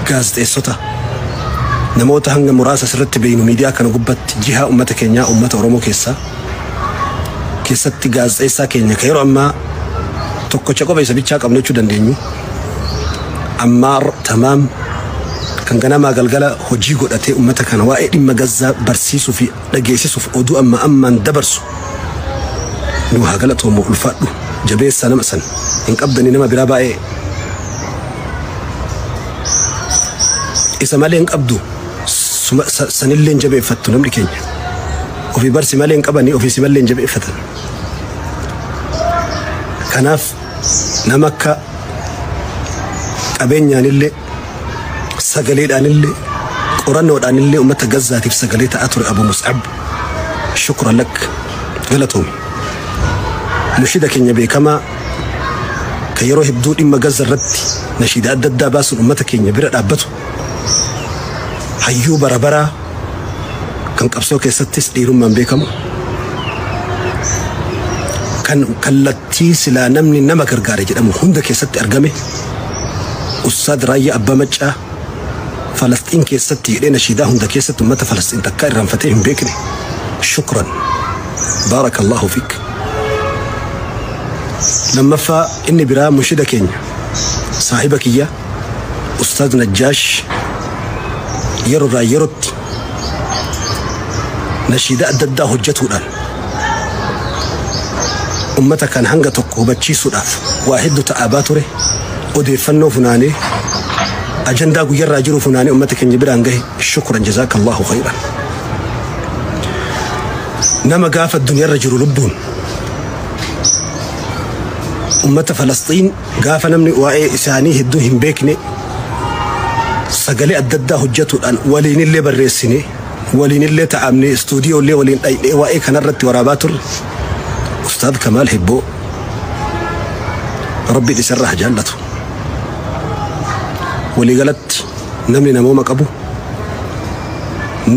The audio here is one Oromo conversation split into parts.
Gaazexeessota namoota hanga muraasa asirratti beeynu miidiyaa kana gubbatti jihaa ummata keenyaa ummata Oromoo keessaa keessatti gaazexeessaa keenya ka yeroo ammaa tokkocha qofa isa bichaa qabnu jechuu dandeenyu Ammaar Tamaam kan ganamaa galgala hojii godhatee ummata kana waa'ee dhimma Gazzaa barsiisuu fi dhageessisuuf oduu amma ammaan dabarsu nuu haa galatoomu ulfaadhu jabeessaa nama san hin qabdanii nama biraa baay'ee isa malee hin qabdu sanillee hin jabeeffattu namni keenya ofii barsi malee hin qabanii ofii si malee hin jabeeffatan kanaaf nama akka qabeenyaanillee sagaleedhaanillee qorannoodhaanillee uummata Gazzaatiif sagalee ta'aa ture Abu Mus'ab shukran lak galatoomi. Mushida keenya beekamaa kan yeroo hedduu dhimma Gazza irratti nashiida adda addaa baasuun uummata keenya bira dhaabbatu hayyuu bara baraa kan qabsoo keessattis dhiirummaan beekamu kan kallattii silaa namni nama gargaare jedhamu hunda keessatti argame Ustaad Raayyaa Abbaa Maccaa Falasxiin keessatti jedhee nashiidaa hunda keessatti ummata Falasxiin takkaa irraanfatee hin beekne shukran baarakallahu fiik. Lammaffaa inni biraa munshida keenya saahiba kiyya Ustaaz Najjaash yerorraa yerotti nashiidaa adda addaa hojjetuudhaan ummata kan hanga tokko hubachiisuudhaaf waa hedduu ta'aabaa ture odeeffannoo funaanee ajandaa guyyarraa jiru funaanee ummata keenya biraan gahe shukran jazaakallahu khayran. Nama gaafa addunyaarra jiru lubbuun ummata Falasxiin gaafa namni waa'ee isaanii hedduu hin beekne sagalee adda addaa hojjetuudhaan waliinillee barreessine waliinillee ta'amne istuudiyoollee waliin dhayne waa'ee kanarratti waraabaa turre Ustaad Kamaal Hibboo Rabbiin isarraa haa jaallatu. Waliigalatti namni namooma qabu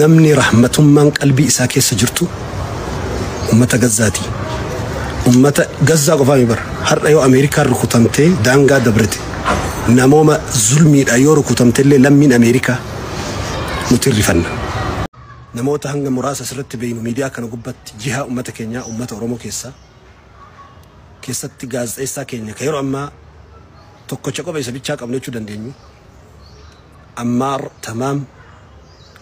namni rahmatummaan qalbii isaa keessa jirtu ummata Gazzaati. Ummata Gazzaa qofaa mi bara. Har'a yoo Ameerikaan rukutamtee daangaa dabrete namooma zulmiidha yoo rukutamte illee lammiin Ameerikaa nuti rifanna. Namoota hanga muraasa asirratti beeynu miidiyaa kana gubbatti jihaa ummata keenyaa ummata Oromoo keessaa keessatti gaazexeessaa keenya ka yeroo ammaa tokkocha qofa isa bichaa qabnu jechuu dandeenyu Ammaar Tamaam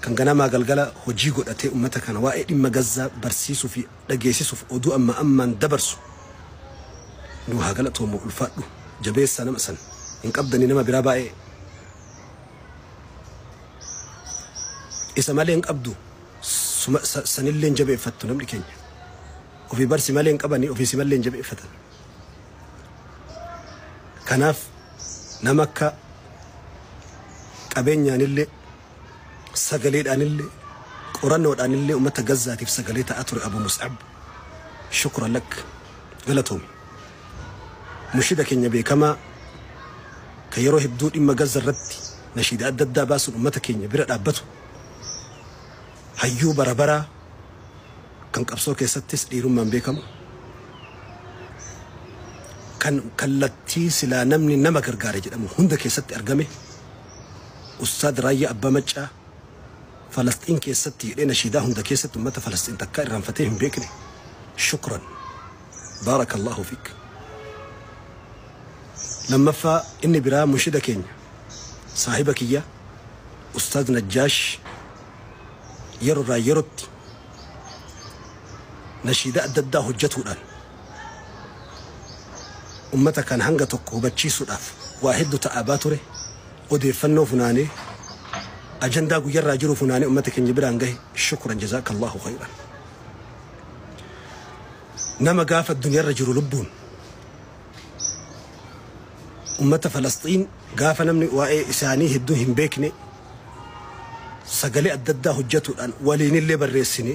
kan ganamaa galgala hojii godhatee ummata kana waa'ee dhimma Gazzaa barsiisuu fi dhageessisuuf oduu amma ammaan dabarsu nuu haa galatoomu ulfaadhu jabeessaa nama san hin qabdanii nama biraa baay'ee isa malee hin qabdu sanillee hin jabeeffattu namni keenya ofii barsi malee hin qabanii ofii si malee hin jabeeffatan kanaaf nama akka qabeenyaanillee sagaleedhaanillee qorannoodhaanillee uummata Gazzaatiif sagalee ta'aa ture Abu Mus'ab shukran lak galatoomi. Mushida keenya beekamaa kan yeroo hedduu dhimma Gazza irratti nashiida adda addaa baasuun uummata keenya bira dhaabbatu hayyuu bara baraa kan qabsoo keessattis dhiirummaan beekamu kan kallattii silaa namni nama gargaare jedhamu hunda keessatti argame Ustaad Raayyaa Abbaa Maccaa Falasxiin keessatti jedhee nashiidaa hunda keessatti uummata Falasxiin takkaa irraanfatee hin beekne shukran baarakallahu fiik. Lammaffaa inni biraa munshida keenya saahiba kiyya Ustaaz Najjaash yerorraa yerotti nashiidaa adda addaa hojjetuudhaan ummata kan hanga tokko hubachiisuudhaaf waa hedduu ta'aabaa ture odeeffannoo funaanee ajandaa guyyarraa jiru funaanee ummata keenya biraan gahe shukran jazaakallahu khayran. Nama gaafa addunyaarra jiru lubbuun ummata Falasxiin gaafa namni waa'ee isaanii hedduu hin beekne sagalee adda addaa hojjetuudhaan waliinillee barreessine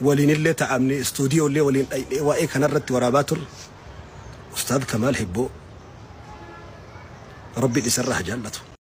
waliinillee ta'amne istuudiyoollee waliin dhayne waa'ee kanarratti waraabaa turre Ustaad Kamaal Hibboo Rabbiin isarraa haa jaallatu.